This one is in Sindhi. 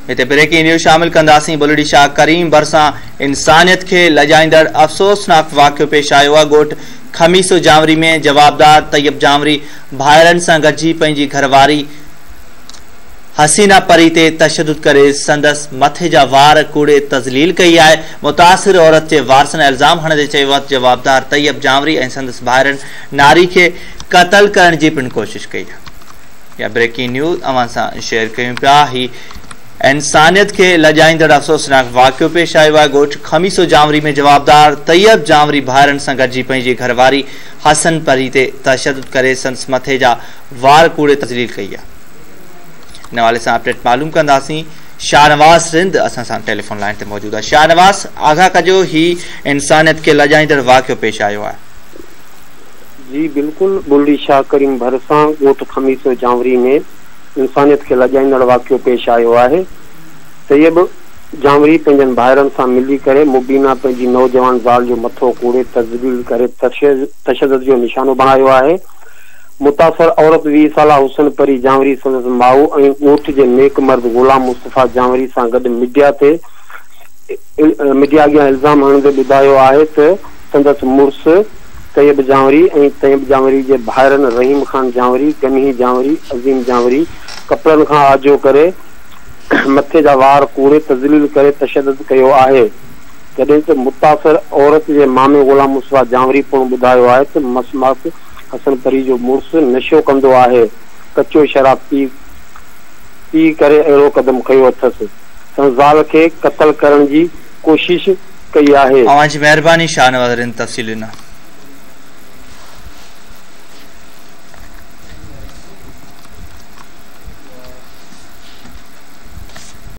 هتي بريڪنگ نيوز شامل ڪنداسين بلڙي شاهه ڪريم ڀرسان انسانيت کي لڄائيندڙ افسوسناڪ واقعو پيش آيو آهي ڳوٺ خميسو جانوري ۾ جوابدار طيب جانوري ڀائرن سان گڏجي پنهنجي گهر واري حسينه پري تي تشدد ڪري سندس مٿي جا وار ڪوڙي تذليل ڪئي آهي متاثر عورت جي وارثن الزام هڻندي چيو آهي ته جوابدار طيب جانوري ۽ سندس ڀائرن ناري کي قتل ڪرڻ جي پڻ ڪوشش ڪئي آهي. اها بريڪنگ نيوز اوهان سان شيئر ڪيون پيا. هي انسانيت کي لڄائيندڙ افسوسناڪ واقعو پيش آيو آهي. ڳوٺ خميسو جانوري ۾ جوابدار طيب جانوري ڀائرن سان گڏجي پنهنجي گهر واري حسن پري تي تشدد ڪري سندس مٿي جا وار ڪوڙي تذليل ڪئي آهي. ان حوالي سان اپڊيٽ معلوم ڪنداسين. شاهنواز رند اسان سان ٽيليفون لائين تي موجود آهي. شاهنواز آگاهه ڪجو هي انسانيت کي لڄائيندڙ واقعو پيش آيو آهي. جي بلڪل بلڙي شاهه ڪريم ڀرسان ڳوٺ خميسو جانوري ۾ انسانيت کي لڄائيندڙ واقعو پيش آيو آهي طيب جانوري پنهنجن ڀائرن سان ملي ڪري مبينا پنهنجي نوجوان زال جو مٿو ڪوڙي تذليل ڪري تشدد جو نشانو بڻايو آهي متاثر عورت 20 سالا حسن پري جانوري سندس ماء ۽ ڳوٺ جي نيڪ مرد غلام مصطفيٰ جانوري سان گڏ ميڊيا تي ميڊيا اڳيان الزام هڻندي ٻڌايو آهي ته سندس مڙس طيب جانوري ۽ طيب جانوري جي ڀائرن رحيم خان جانوري، گنهي جانوري، عظيم جانوري ڪپڙن کان آجو ڪري مٿي جا وار ڪوڙي تذليل ڪري تشدد ڪيو آهي. جڏهن ته متاثر عورت جي مامي غلام مصطفيٰ جانوري پڻ ٻڌايو آهي ته مسمات حسن پري جو مڙس نشو ڪندو آهي، ڪچو شراب پي پي ڪري اهڙو قدم کنيو اٿس. سندس زال کي قتل ڪرڻ جي ڪوشش ڪئي آهي. اوهان جي مهرباني شاهنواز رند تفصيل ڏنا.